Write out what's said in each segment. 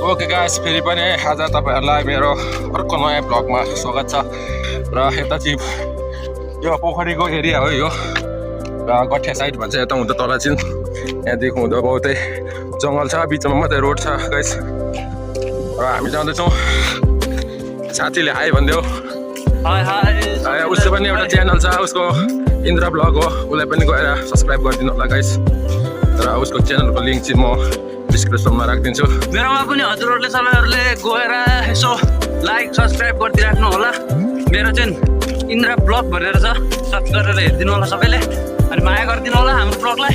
Okay guys, फेरि पनि आज तपाईहरुलाई मेरो अर्को नयाँ ब्लगमा स्वागत छ। र यता चाहिँ यो पोखरीको एरिया हो यो, र गठिया साइड भन्छ यता हुँदा तल चाहिँ यहाँदेखि हुँदा बहुतै जङ्गल छ, बिचमा मात्रै रोड छ गाइस। र हामी जाँदैछौँ, साथीले हाई भनिदेऊ। High high. उसको पनि एउटा च्यानल छ, उसको इन्द्र ब्लग हो, उसलाई पनि गएर सब्सक्राइब गरिदिनु होला गाइस। र उसको च्यानलको लिङ्क चाहिँ म डिस्क्रिप्सनमा राखिदिन्छु। मेरोमा पनि हजुरहरूले सबैहरूले गएर यसो लाइक सब्सक्राइब गरिदिराख्नु होला। मेरो चाहिँ इन्द्र ब्लग भनेर छ, सब्सक्राइब गरेर हेरिदिनु होला सबैले, अनि माया गरिदिनु होला हाम्रो ब्लगलाई।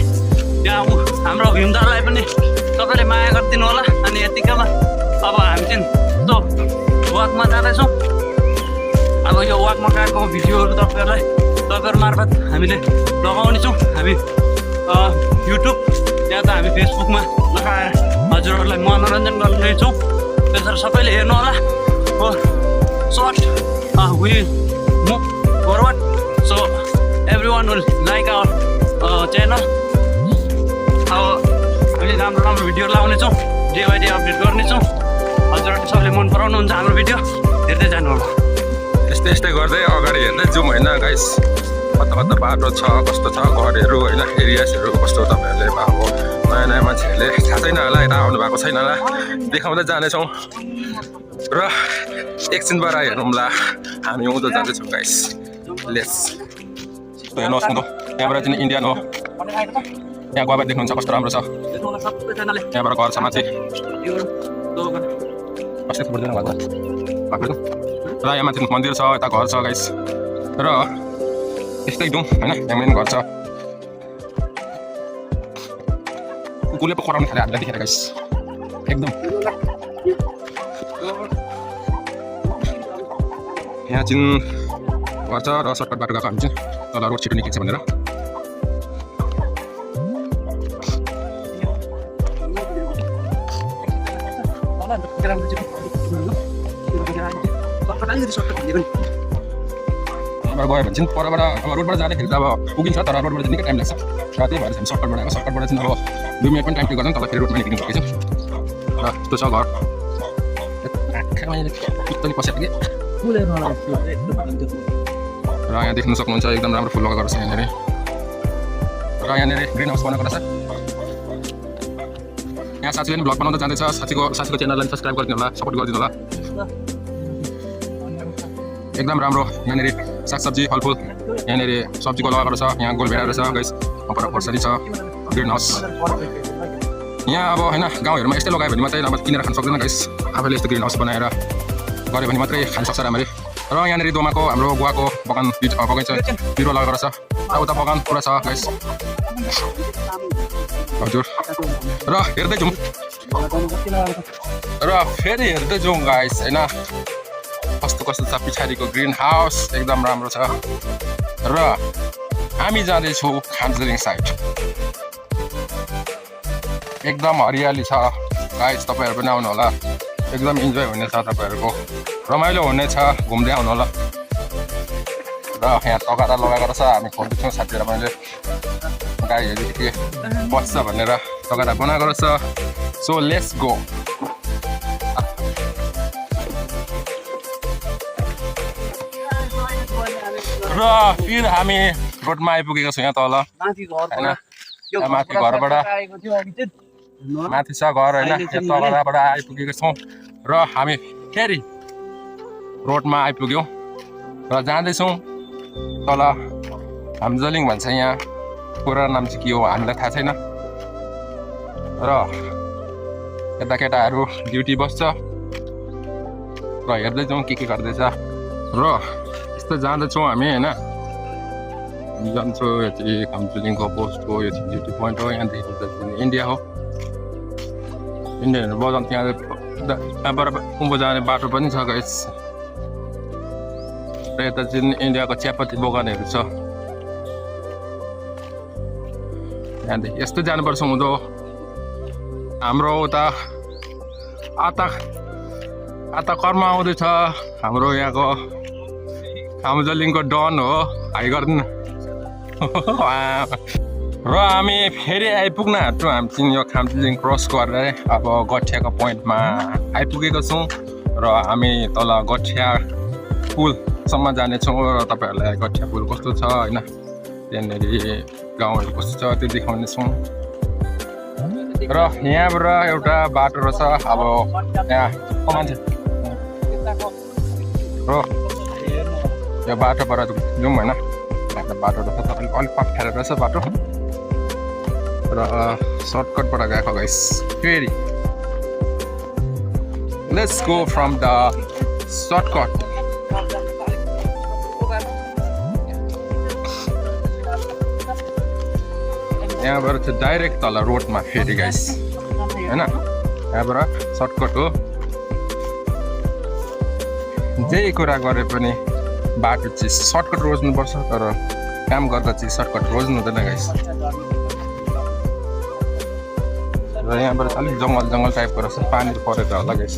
यहाँ हाम्रो भीमदारलाई पनि सबैले माया गरिदिनु होला। अनि यतिकैमा अब हामी चाहिँ त्यो वाकमा जाँदैछौँ। अब यो वाकमा गएको भिडियोहरू तपाईँहरू मार्फत हामीले लगाउनेछौँ। हामी युट्युब या त हामी फेसबुकमा लगाएर हजुरहरूलाई मनोरञ्जन गर्नेछौँ। त्यसरी सबैले हेर्नु होला। हो sort we move forward, so everyone will like our channel. अब हामीले राम्रो राम्रो भिडियो लगाउनेछौँ, डे बाई डे अपडेट गर्नेछौँ। हजुरहरूले सबैले मन पराउनुहुन्छ हाम्रो भिडियो, हेर्दै जानु होला। यस्तै यस्तै गर्दै अगाडि हेर्दै जाउँ होइन गाइस। कता कता बाटो छ, कस्तो छ घरहरू होइन, एरियासहरू कस्तो, तपाईँहरूले अब नयाँ नयाँ मान्छेहरूले थाहा छैन होला, यता आउनु भएको छैन होला, देखाउँदै जानेछौँ। र एकछिन बार हेरौँला हामी उँधो जाँदैछौँ गाइस। लेट्स हेर्नुहोस् न, यहाँबाट चाहिँ इन्डियन हो। यहाँ गएर देख्नुहुन्छ कस्तो राम्रो छ। यहाँबाट घर छ माथि, कस्तो बुझ्दैन घरमा। र यहाँ माथि मन्दिर छ, यता घर छ गाइस। र यस्तै जाउँ होइन, यहाँ मेन घर छ। कुकुरले पो कराउनु थाल्यो हामीलाई देखेर गाइस, एकदम। यहाँ चाहिँ घर छ र सर्टकट बाटो गएको हामी चाहिँ तल रोड छिटो निस्किन्छ भनेर। गयो भने चाहिँ परबाट अब रोडबाट जाँदाखेरि त अब पुगिन्छ, तर रोडबाट चाहिँ निकै टाइम लाग्छ। र त्यही भएर हामी सर्टकटबाट आएको। सर्टकटबाट चाहिँ अब 2 मिनट पनि टाइम टेक गर्छ, तल फेरि रोडमा निक्लिनु पर्छ। र यस्तो छ घर। पित्तली पसेको कि र यहाँ देख्नु सक्नुहुन्छ एकदम राम्रो फुल लगाएको छ यहाँनिर। र यहाँनिर ग्रिन हाउस बनाएको रहेछ। यहाँ साथीले पनि भ्लग बनाउँदा जाँदैछ। साथीको च्यानललाई सब्सक्राइब गरिदिनु होला, सपोर्ट गरिदिनु होला। एकदम राम्रो यहाँनिर सागसब्जी फलफुल, यहाँनिर सब्जीको लगाएको रहेछ। यहाँ गोलभेडा रहेछ गाइस, पर खोर्सानी छ, ग्रिन हाउस। यहाँ अब होइन गाउँहरूमा यस्तै लगायो भने मात्रै अब किनेर खान सक्दैन गाइस। आफैले यस्तो ग्रिन हाउस बनाएर गऱ्यो भने मात्रै खान सक्छ राम्ररी। र यहाँनिर दोमाको हाम्रो गुवाको बगान बगैँचा बिरुवा लगाएको रहेछ। र उता बगान पुरा छ गाइस हजुर। र हेर्दै जाउँ, र फेरि हेर्दै जाउँ गाइस होइन, कस्तो कस्तो छ पछाडिको ग्रिन हाउस, एकदम राम्रो छ। र हामी जाँदैछौँ खामजलिङ साइड। एकदम हरियाली छ गाइस, तपाईँहरू पनि आउनु होला। एकदम इन्जोय हुनेछ, तपाईँहरूको रमाइलो हुनेछ, घुम्दै आउनु होला। र यहाँ तगारा लगाएको रहेछ, हामी खोज्दैछौँ साथीहरू मैले गाईहरू के बस्छ भनेर तगारा बनाएको रहेछ। So let's go. र फेरि हामी रोडमा आइपुगेको छौँ। यहाँ तल होइन, माथि घरबाट माथि छ घर होइन, तलबाट आइपुगेको छौँ। र हामी फेरि रोडमा आइपुग्यौँ र जाँदैछौँ तल। खामजलिङ भन्छ यहाँ, पुरा नाम चाहिँ के हो हामीलाई थाहा छैन। र यता केटाहरू ड्युटी बस्छ। र हेर्दै जाउँ के गर्दैछ। र यस्तो जाँदैछौँ हामी होइन, जान्छौँ यो चाहिँ खामजलिङको पोस्ट हो, यो चाहिँ ड्युटी पोइन्ट हो। यहाँदेखि इन्डिया हो, इन्डियाहरू बजाउनु। त्यहाँबाट उँभो जाने बाटो पनि छ गाइस। र यता चाहिँ इन्डियाको चियापत्ती बगानहरू छ। यहाँदेखि यस्तो जानुपर्छ उँधो। हाम्रो उता आता कर्म आउँदैछ, हाम्रो यहाँको खामजलिङको डन हो, हाई गर्दैन। र हामी फेरि आइपुग्न आँट्यौँ हामी चाहिँ यो खाम्चुलिङ क्रस गरेर अब गठियाको पोइन्टमा आइपुगेको छौँ र हामी तल गठिया पुलसम्म जानेछौँ र तपाईँहरूलाई गठिया पुल कस्तो छ होइन त्यहाँनिर गाउँहरू कस्तो छ त्यो देखाउनेछौँ र यहाँबाट एउटा बाटो रहेछ अब यहाँ मान्छे र यो बाटोबाट जाउँ होइन बाटो रहेछ तपाईँले अलिक अप्ठ्यारो रहेछ बाटो र सर्टकटबाट गएको गाइस फेरि let's go from the shortcut यहाँबाट चाहिँ डाइरेक्ट तल रोडमा फेरि गाइस होइन यहाँबाट सर्टकट हो जे कुरा गरे पनि बाटो चाहिँ सर्टकट रोज्नुपर्छ तर काम गर्दा चाहिँ सर्टकट रोज्नु हुँदैन गाइस र यहाँबाट अलिक जङ्गल टाइपको रहेछ पानी परेर होला गाइस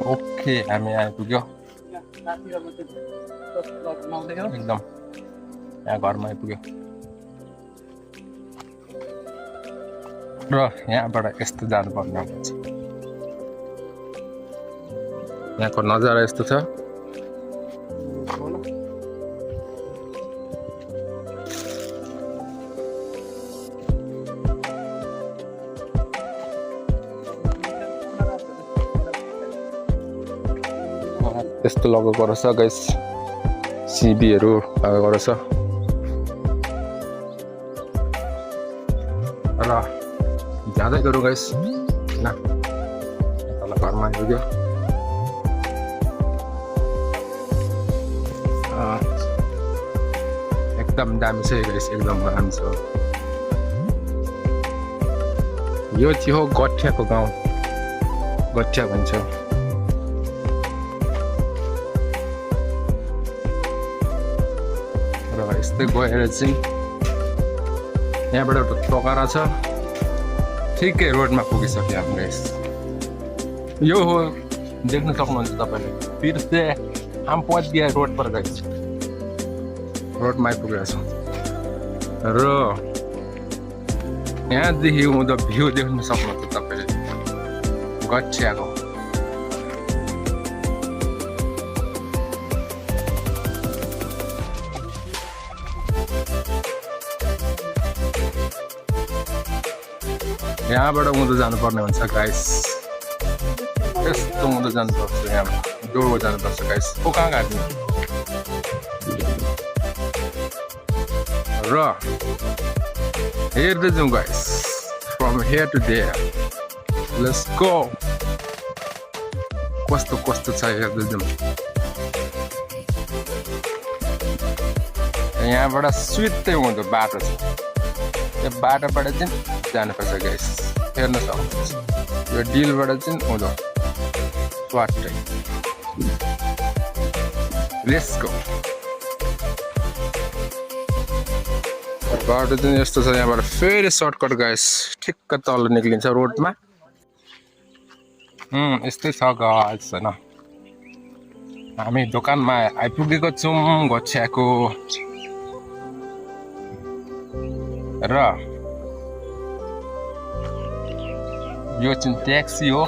ओके हामी आइपुग्यो एकदम यहाँ घरमा आइपुग्यो र यहाँबाट यस्तो जानुपर्ने हुन्छ यहाँको नजारा यस्तो छ यस्तो लगेको रहेछ गाइस सिबीहरू लगेको रहेछ र जाँदै गरौँ गाइस होइन तल घरमा आइपुग्यो एकदम दामी छ गाइस एकदम दामी छ यो चाहिँ हो गठियाको गाउँ गठिया भन्छ र यस्तै गएर चाहिँ यहाँबाट एउटा टोकारा छ ठिकै रोडमा पुगिसक्यो हामी गाइस यो हो देख्न सक्नुहुन्छ तपाईँले फिर्से हम पहुँच गए रोड पर गाइस रोडमा आइपुगेको छौँ र यहाँदेखि उँधो भ्यू देख्न सक्नुहुन्छ तपाईँले गठियाको यहाँबाट उँधो जानुपर्ने हुन्छ गाइस यस्तो उँधो जानुपर्छ यहाँबाट डोरो जानुपर्छ गाइस ओ कहाँ गएको र हेर्दै जाउँ guys from here to there let's go कस्तो कस्तो छ हेर्दै जाउँ यहाँबाट सुत्तै उँधो बाटो छ यो बाटोबाट चाहिँ जानुपर्छ गाइस हेर्न सक्नुहुन्छ यो डिलबाट चाहिँ उँधो स्वाटै लेट्स गो बाटो चाहिँ यस्तो छ यहाँबाट फेरि सर्टकट गाइस ठिक्क तल निक्लिन्छ रोडमा यस्तै छ गाइस होइन हामी दोकानमा आइपुगेको छौँ गठियाको र यो चाहिँ ट्याक्सी हो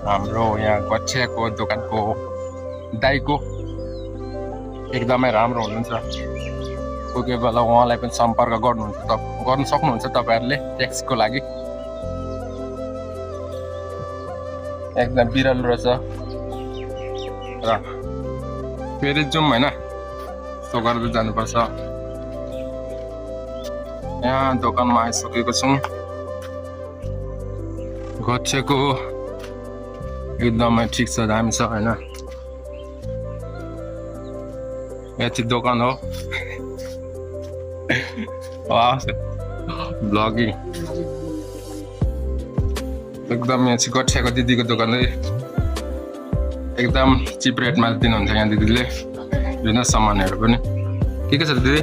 हाम्रो यहाँ गठियाको दोकानको दाइको एकदमै राम्रो हुनुहुन्छ कोही बेला उहाँलाई पनि सम्पर्क गर्न सक्नुहुन्छ तपाईँहरूले ट्याक्सीको लागि एकदम बिरालो रहेछ र फेरि जाउँ होइन यस्तो गर्दै जानुपर्छ यहाँ दोकानमा आइसकेको छौँ गठियाको एकदमै ठिक छ दामी छ होइन यहाँ चाहिँ दोकान हो ब्लगिङ एकदम यहाँ चाहिँ गठियाको दिदीको दोकान है एकदम चिप रेटमा दिनुहुन्छ यहाँ दिदीले विभिन्न सामानहरू पनि के छ दिदी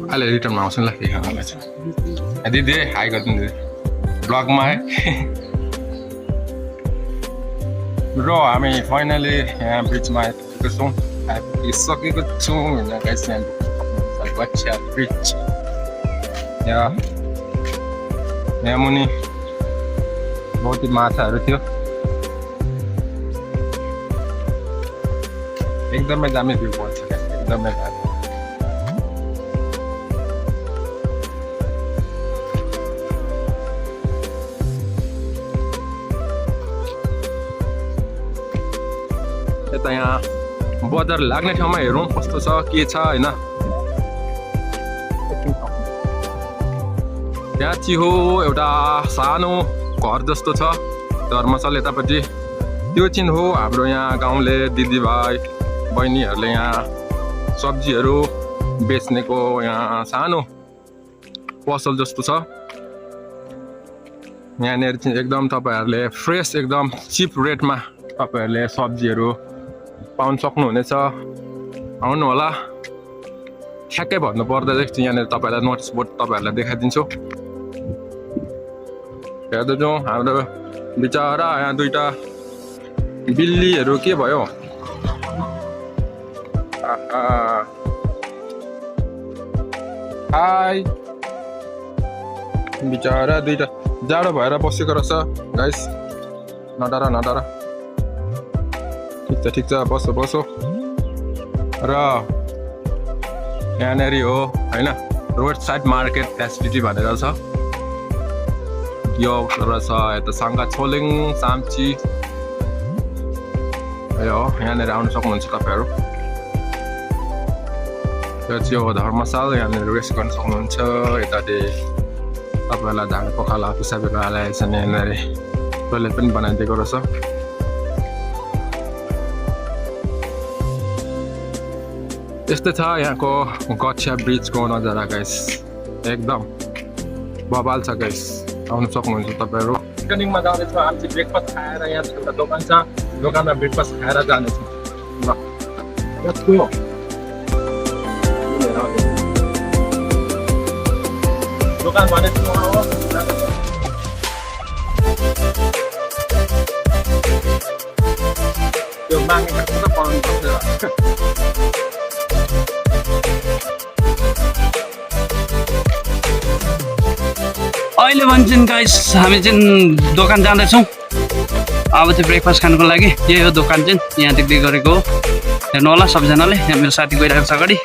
अहिले रिटर्नमा आउँछु नि ल के खाना दिदी हाई गरिदिनु दिदी ब्लगमा है र हामी फाइनली यहाँ ब्रिजमा आइपुगेको छौँ आइपुगिसकेको छौँ होइन गाइस यहाँ गच्छा ब्रिज यहाँ मुनि बहुतै माछाहरू थियो एकदमै दामी भ्यू पर्छ एकदमै दामी यता यहाँ बजार लाग्ने ठाउँमा हेरौँ कस्तो छ के छ होइन त्यहाँ चिहो एउटा सानो घर जस्तो छ धर्मशाला यतापट्टि त्यो चाहिँ हो हाम्रो यहाँ गाउँले दिदीभाइ बहिनीहरूले यहाँ सब्जीहरू बेच्नेको यहाँ सानो पसल जस्तो छ यहाँनिर चाहिँ एकदम तपाईँहरूले फ्रेस एकदम चिप रेटमा तपाईँहरूले सब्जीहरू पाउन सक्नुहुनेछ आउनु होला ठ्याक्कै भन्नु पर्दा चाहिँ यहाँनिर तपाईँलाई नोटिस बोर्ड तपाईँहरूलाई देखाइदिन्छु हेर्दैछौँ हाम्रो बिचरा यहाँ दुईटा बिल्लीहरू के भयो हाई बिचरा दुईटा जाडो भएर बसेको रहेछ गाइस नडर ठिक छ बसो र यहाँनिर हो होइन रोड साइड मार्केट फेसिलिटी भनेर छ यो रहेछ यता साङ्गा छोलिङ साम्ची यो यहाँनिर आउनु सक्नुहुन्छ तपाईँहरू यो चाहिँ हो धर्मशाला यहाँनिर रेस्ट गर्न सक्नुहुन्छ यताले तपाईँहरूलाई धान पखाला पिसाबेर हालेको छ यहाँनिर टोइलेट पनि बनाइदिएको रहेछ यस्तै छ यहाँको गच्छा ब्रिजको नजारा गाइस एकदम बबाल छ गाइस आउनु सक्नुहुन्छ तपाईँहरू पिकनिकमा जाँदैछौँ हामी चाहिँ ब्रेकफास्ट खाएर यहाँ एउटा दोकान छ दोकानमा ब्रेकफास्ट खाएर जानेछौँ दोकान भनेको त्यो मागेको त पाउनु पर्छ अहिले भन्छन् गाइस हामी चाहिँ दोकान जाँदैछौँ अब चाहिँ ब्रेकफास्ट खानुको लागि यही हो दोकान चाहिँ यहाँ देख्दै गरेको हो हेर्नु होला सबैजनाले यहाँ मेरो साथी गइरहेको छ अगाडि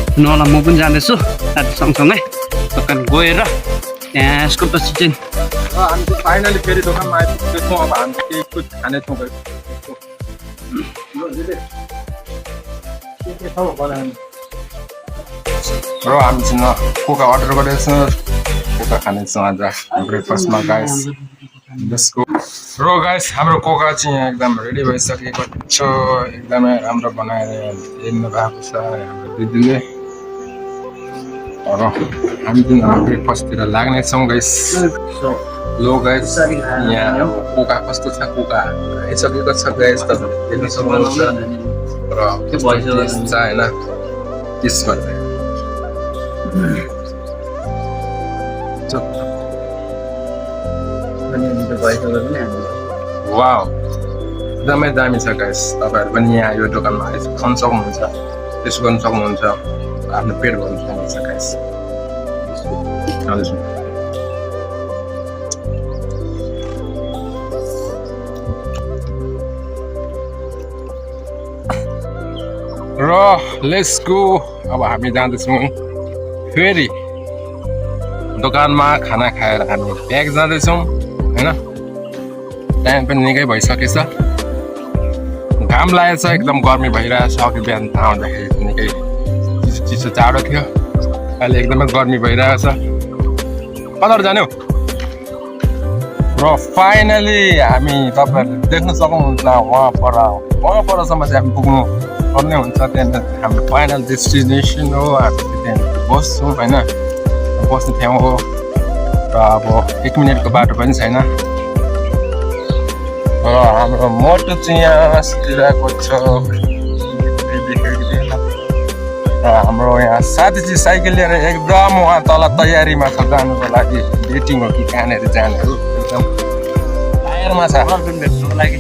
हेर्नु होला म पनि जाँदैछु साथी सँगसँगै दोकान गएर यहाँ यसको पछि चाहिँ हामी चाहिँ फाइनली फेरि दोकानमा आइपुगेको छौँ अब हामी केही कुछ खानेछौँ र हामी चाहिँ कोका अर्डर गरेको छौँ कोका खानेछौँ आज ब्रेकफास्टमा गाइस जसको र गाइस हाम्रो कोका चाहिँ यहाँ एकदम रेडी भइसकेको छ एकदमै राम्रो बनाएर हेर्नु भएको छ हाम्रो दिदीले र हामी चाहिँ ब्रेकफास्टतिर लाग्नेछौँ गाइस लो गाइस यहाँ कोका कस्तो छ कोका आइसकेको छ गाइस तपाईँले देख्न सक्नुहुन्छ र टेस्ट छ होइन टेस्ट गर्छ वाउ एकदमै दामी छ गाइस तपाईँहरू पनि यहाँ यो दोकानमा खान सक्नुहुन्छ टेस्ट गर्न सक्नुहुन्छ आफ्नो पेट भर्नु सक्नुहुन्छ गाइस र लेट्स गो अब हामी जाँदैछौँ फेरि दोकानमा खाना खाएर हामी ब्याग जाँदैछौँ होइन टाइम पनि निकै भइसकेछ घाम लागेको छ एकदम गर्मी भइरहेछ अघि बिहान आउँदाखेरि निकै चिसो जाडो थियो अहिले एकदमै गर्मी भइरहेको छ कता जाने हो र फाइनली हामी तपाईँहरूले देख्न सक्नुहुन्छ वहाँ परसम्म चाहिँ हामी पुग्नु पर्ने हुन्छ त्यहाँनिर हाम्रो फाइनल डेस्टिनेसन हो हामी त्यहाँनिर बस्छौँ होइन बस्ने ठाउँ हो र अब 1 मिनटको बाटो पनि छैन र हाम्रो मोटो चाहिँ यहाँ सुतिरहेको छ हाम्रो यहाँ साथी चाहिँ साइकल लिएर एकदम उहाँ तल तयारीमा छ जानुको लागि डेटिङ हो कि कहाँनिर जाने हो एकदम टायरमा छ गर्लफ्रेन्ड भेट्नुको लागि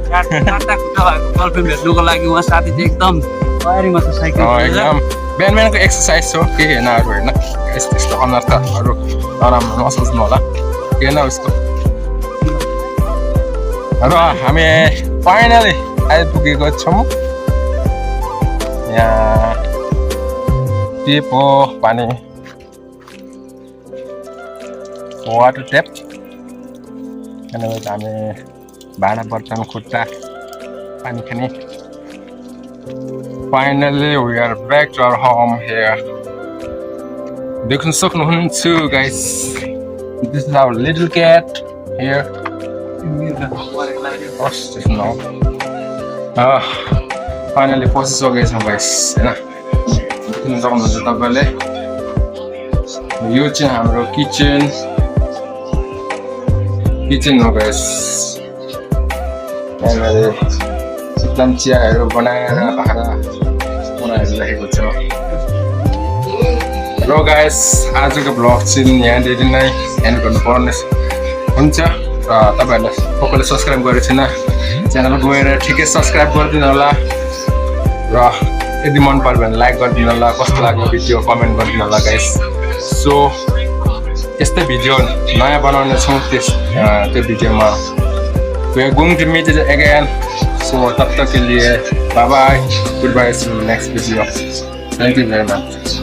चारवटा खुट्टा भएको गर्लफ्रेन्ड भेट्नुको लागि उहाँ साथी चाहिँ एकदम तयारीमा छ साइकल एकदम बिहान बिहानको एक्सर्साइज हो केही होइन अरू होइन यस्तो अनर्थहरू नराम्रो नसोच्नु होला केही होइन उसको र हामी फाइनली आइपुगेको छौँ यहाँ टेप हो पानी वाटर ट्याप हामी भाँडा बर्तन खुट्टा पानी खाने finally we are back to our home here देख्न सक्नुहुन्छ guys this is our little cat here finally पसिसकेछौँ गाइस होइन देख्न सक्नुहुन्छ तपाईँले यो चाहिँ हाम्रो किचन हो गाइस यहाँनिर एकदम चियाहरू बनाएर भाँडा बनाइरहेको छ र गाइस आजको भ्लग चाहिँ यहाँनिर नै एन्ड गर्नुपर्ने हुन्छ र तपाईँहरूलाई कसैले सब्सक्राइब गरेको छैन च्यानल गएर ठिकै सब्सक्राइब गरिदिनु होला र यदि मन पर्यो भने लाइक गरिदिनु होला कस्तो लाग्यो भिडियो कमेन्ट गरिदिनु होला गाइस सो यस्तै भिडियो नयाँ बनाउने छौँ त्यो भिडियोमा we are going to meet again so तब तक के लिए bye bye goodbye see you next video thank you very much